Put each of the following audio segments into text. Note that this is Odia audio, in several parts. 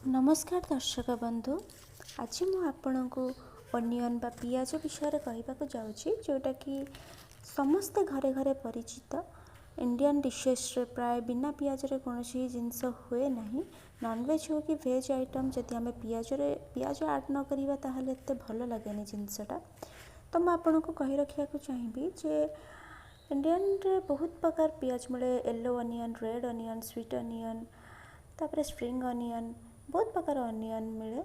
ନମସ୍କାର ଦର୍ଶକ ବନ୍ଧୁ, ଆଜି ମୁଁ ଆପଣଙ୍କୁ ଅନିଅନ୍ ବା ପିଆଜ ବିଷୟରେ କହିବାକୁ ଯାଉଛି, ଯେଉଁଟାକି ସମସ୍ତେ ଘରେ ଘରେ ପରିଚିତ। ଇଣ୍ଡିଆନ୍ ଡିସେସ୍ରେ ପ୍ରାୟ ବିନା ପିଆଜରେ କୌଣସି ଜିନିଷ ହୁଏ ନାହିଁ। ନନଭେଜ୍ ହେଉ କି ଭେଜ୍ ଆଇଟମ୍, ଯଦି ଆମେ ପିଆଜରେ ପିଆଜ ଆଡ଼୍ ନ କରିବା, ତାହେଲେ ଏତେ ଭଲ ଲାଗେନି ଜିନିଷଟା। ତ ମୁଁ ଆପଣଙ୍କୁ କହି ରଖିବାକୁ ଚାହିଁବି ଯେ ଇଣ୍ଡିଆନରେ ବହୁତ ପ୍ରକାର ପିଆଜ ମିଳେ: yellow onion, red onion, sweet onion, ତାପରେ ସ୍ପ୍ରିଙ୍ଗ ଅନିଅନ୍। ବହୁତ ପ୍ରକାର ଅନିଅନ୍ ମିଳେ,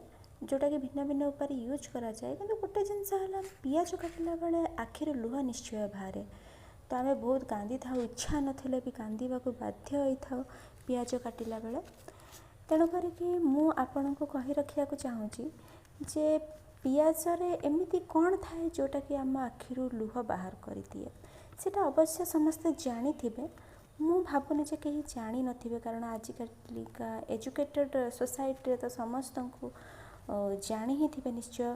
ଯେଉଁଟାକି ଭିନ୍ନ ଭିନ୍ନ ଉପାୟରେ ୟୁଜ୍ କରାଯାଏ। କିନ୍ତୁ ଗୋଟେ ଜିନିଷ ହେଲା, ପିଆଜ କାଟିଲା ବେଳେ ଆଖିରୁ ଲୁହ ନିଶ୍ଚୟ ବାହାରେ। ତ ଆମେ ବହୁତ କାନ୍ଦିଥାଉ, ଇଚ୍ଛା ନଥିଲେ ବି କାନ୍ଦିବାକୁ ବାଧ୍ୟ ହୋଇଥାଉ ପିଆଜ କାଟିଲା ବେଳେ। ତେଣୁ କରିକି ମୁଁ ଆପଣଙ୍କୁ କହି ରଖିବାକୁ ଚାହୁଁଛି ଯେ ପିଆଜରେ ଏମିତି କ'ଣ ଥାଏ, ଯେଉଁଟାକି ଆମ ଆଖିରୁ ଲୁହ ବାହାର କରିଦିଏ। ସେଇଟା ଅବଶ୍ୟ ସମସ୍ତେ ଜାଣିଥିବେ, ମୁଁ ଭାବୁନି ଯେ କେହି ଜାଣିନଥିବେ, କାରଣ ଆଜିକାଲିକା ଏଜୁକେଟେଡ଼ ସୋସାଇଟିରେ ତ ସମସ୍ତଙ୍କୁ ଜାଣି ହିଁ ଥିବେ ନିଶ୍ଚୟ।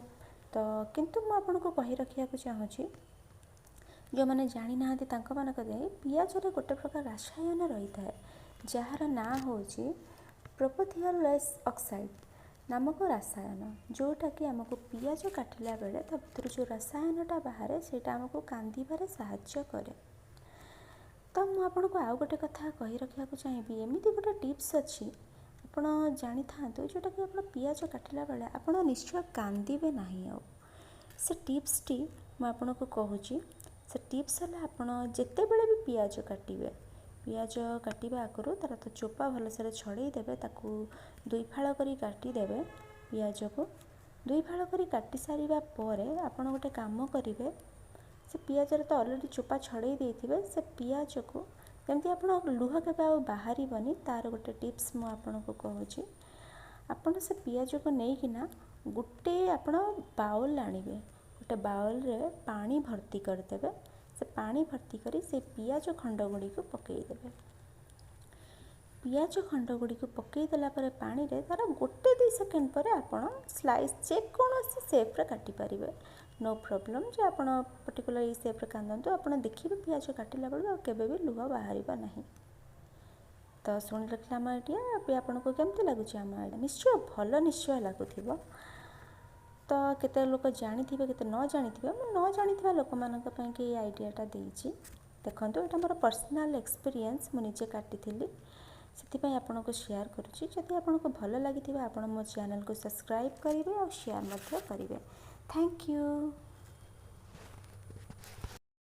ତ କିନ୍ତୁ ମୁଁ ଆପଣଙ୍କୁ କହି ରଖିବାକୁ ଚାହୁଁଛି, ଯେଉଁମାନେ ଜାଣିନାହାନ୍ତି ତାଙ୍କମାନଙ୍କ ଯାଇ, ପିଆଜରେ ଗୋଟେ ପ୍ରକାର ରସାୟନ ରହିଥାଏ, ଯାହାର ନାଁ ହେଉଛି ପ୍ରୋପୋଥିଓଲେସ୍ ଅକ୍ସାଇଡ଼୍ ନାମକ ରସାୟନ, ଯେଉଁଟାକି ଆମକୁ ପିଆଜ କାଟିଲା ବେଳେ ତା ଭିତରୁ ଯେଉଁ ରସାୟନଟା ବାହାରେ, ସେଇଟା ଆମକୁ କାନ୍ଦିବାରେ ସାହାଯ୍ୟ କରେ। ତ ମୁଁ ଆପଣଙ୍କୁ ଆଉ ଗୋଟେ କଥା କହି ରଖିବାକୁ ଚାହିଁବି। ଏମିତି ଗୋଟେ ଟିପ୍ସ ଅଛି, ଆପଣ ଜାଣିଥାନ୍ତୁ, ଯେଉଁଟାକି ଆପଣ ପିଆଜ କାଟିଲା ବେଳେ ଆପଣ ନିଶ୍ଚୟ କାନ୍ଦିବେ ନାହିଁ। ଆଉ ସେ ଟିପ୍ସଟି ମୁଁ ଆପଣଙ୍କୁ କହୁଛି। ସେ ଟିପ୍ସ ହେଲା, ଆପଣ ଯେତେବେଳେ ବି ପିଆଜ କାଟିବେ, ପିଆଜ କାଟିବା ଆଗରୁ ତା'ର ତ ଚୋପା ଭଲସେ ଛଡ଼େଇ ଦେବେ, ତାକୁ ଦୁଇ ଫାଳ କରି କାଟିଦେବେ। ପିଆଜକୁ ଦୁଇ ଫାଳ କରି କାଟି ସାରିବା ପରେ ଆପଣ ଗୋଟେ କାମ କରିବେ। ସେ ପିଆଜରେ ତ ଅଲରେଡ଼ି ଚୋପା ଛଡ଼େଇ ଦେଇଥିବେ। ସେ ପିଆଜକୁ ଯେମିତି ଆପଣ ଲୁହ କେବେ ଆଉ ବାହାରିବନି, ତା'ର ଗୋଟେ ଟିପ୍ସ ମୁଁ ଆପଣଙ୍କୁ କହୁଛି। ଆପଣ ସେ ପିଆଜକୁ ନେଇକିନା ଗୋଟେ ଆପଣ ବାଉଲ୍ ଆଣିବେ, ଗୋଟେ ବାଉଲ୍ରେ ପାଣି ଭର୍ତ୍ତି କରିଦେବେ। ସେ ପାଣି ଭର୍ତ୍ତି କରି ସେ ପିଆଜ ଖଣ୍ଡ ଗୁଡ଼ିକୁ ପକାଇଦେବେ। ପିଆଜ ଖଣ୍ଡ ଗୁଡ଼ିକୁ ପକାଇ ଦେଲା ପରେ ପାଣିରେ ତା'ର 1-2 ସେକେଣ୍ଡ ପରେ ଆପଣ ସ୍ଲାଇସ୍ ଯେକୌଣସି ସେପ୍ରେ କାଟିପାରିବେ। ନୋ ପ୍ରୋବ୍ଲେମ୍ ଯେ ଆପଣ ପର୍ଟିକୁଲାର ଏଇ ସେପ୍ରେ କାଟନ୍ତୁ। ଆପଣ ଦେଖିବେ, ପିଆଜ କାଟିଲା ବେଳକୁ ଆଉ କେବେ ବି ଲୁହ ବାହାରିବ ନାହିଁ। ତ ଶୁଣି ରଖିଲେ ଆମ ଆଇଡ଼ିଆ ଏବେ ଆପଣଙ୍କୁ କେମିତି ଲାଗୁଛି? ଆମ ଆଇଡ଼ିଆ ନିଶ୍ଚୟ ଭଲ ନିଶ୍ଚୟ ଲାଗୁଥିବ। ତ କେତେ ଲୋକ ଜାଣିଥିବେ, କେତେ ନ ଜାଣିଥିବେ। ମୁଁ ନ ଜାଣିଥିବା ଲୋକମାନଙ୍କ ପାଇଁକି ଏଇ ଆଇଡ଼ିଆଟା ଦେଇଛି। ଦେଖନ୍ତୁ, ଏଇଟା ମୋର ପର୍ସନାଲ୍ ଏକ୍ସପିରିଏନ୍ସ, ମୁଁ ନିଜେ କାଟିଥିଲି, ସେଥିପାଇଁ ଆପଣଙ୍କୁ ସେୟାର କରୁଛି। ଯଦି ଆପଣଙ୍କୁ ଭଲ ଲାଗିଥିବ, ଆପଣ ମୋ ଚ୍ୟାନେଲକୁ ସବସ୍କ୍ରାଇବ୍ କରିବେ ଆଉ ସେୟାର ମଧ୍ୟ କରିବେ। Thank you.